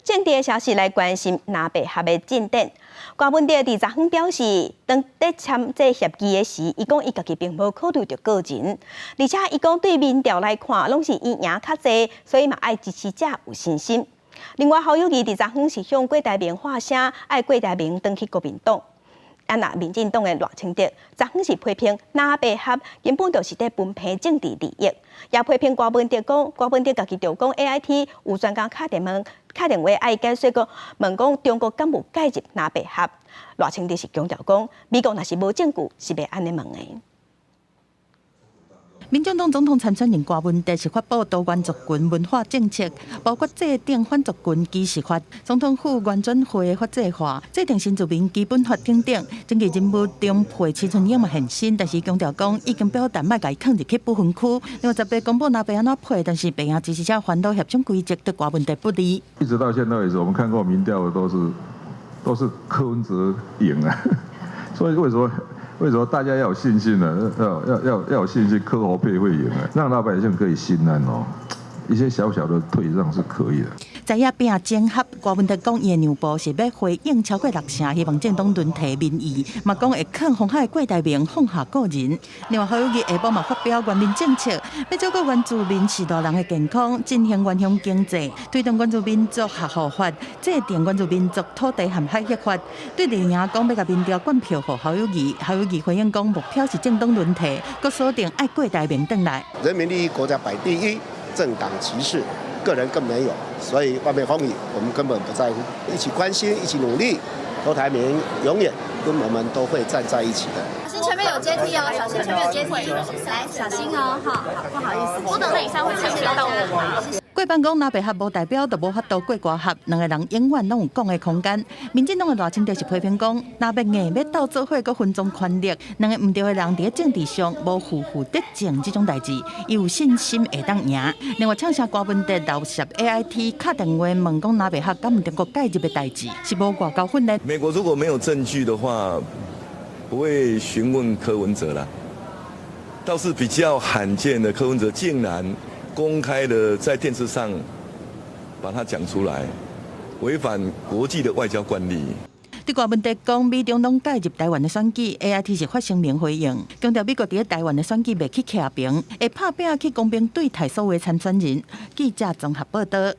政治的消息來關心藍白合的進展。柯文哲佇昨昏表示，當佇簽這協議的時，伊講伊家己並無考慮著個人，而且伊講對民調來看，攏是伊贏較濟，所以嘛愛支持者有信心。另外，侯友宜佇昨昏是向郭台銘發聲，愛郭台銘轉去國民黨。啊，若民進黨的賴清德，昨昏是批評藍白合根本就是佇分配政治利益，也批評柯文哲講，柯文哲家己就講 AIT 有專家敲電話愛解說講，問講中國敢有介入藍白合？賴清德是強調講，美國若是無證據，是袂按呢問的。民進黨總統參選人柯文哲是發布多元族群文化政策，包括制定反族群歧視法、總統府原轉會法制化、制定新住民基本法等等。政治人物中配徐春英嘛現身，但是強調講已經表達莫共伊囥入去不分區。另外十八公布藍白按怎配，但是白營支持者煩惱協商規則對柯文哲不利。一直到現在為止，我們看過民調的都是柯文哲贏啊，所以為什麼大家要有信心呢？要有信心，柯侯配會贏啊，讓老百姓可以心安哦。一些小小的退讓是可以的。在野拼整合，柯文哲講伊的讓步是欲回應超過六成，希望政黨輪替民意，嘛講會囥風海郭台銘放下個人。另外，侯友宜下晡嘛發表原民政策，欲照顧原住民序大人的健康，振興原鄉經濟，推動原住民族學護法，制定原住民族土地和海域法。對綠營講欲共民調灌票予侯友宜，侯友宜回應講目標是政黨輪替，閣鎖定愛郭台銘轉來。人民利益國家擺第一，政黨其次，個人更沒有，所以外面風雨我們根本不在乎，一起關心，一起努力，郭台銘永遠跟我們都會站在一起的。小心前面有階梯哦，小心前面有階梯，來小心哦，哈，不好意思，我等一下會謝謝大家。過半講藍白合無代表就無法度過歌合，兩個人永遠攏有講的空間。民進黨的賴清德是批評講，藍白硬欲鬥做伙，閣分贓權力，兩个毋對的人佇政治上無負負得正這種代誌，伊有信心會當贏。另外，唱聲柯文哲留涉 AIT 敲電話問講藍白合敢有中國介入的代誌，是無外交訓練。美國如果沒有證據的話，不會詢問柯文哲啦。倒是比較罕見的，柯文哲竟然公開的在電視上把它講出來，違反國際的外交慣例。對柯文哲講，美中攏介入台灣的選舉，AIT 是發聲明回應，強調美國佇台灣的選舉袂去徛邊，會拍拚去公平對待所有參選人。記者綜合報道。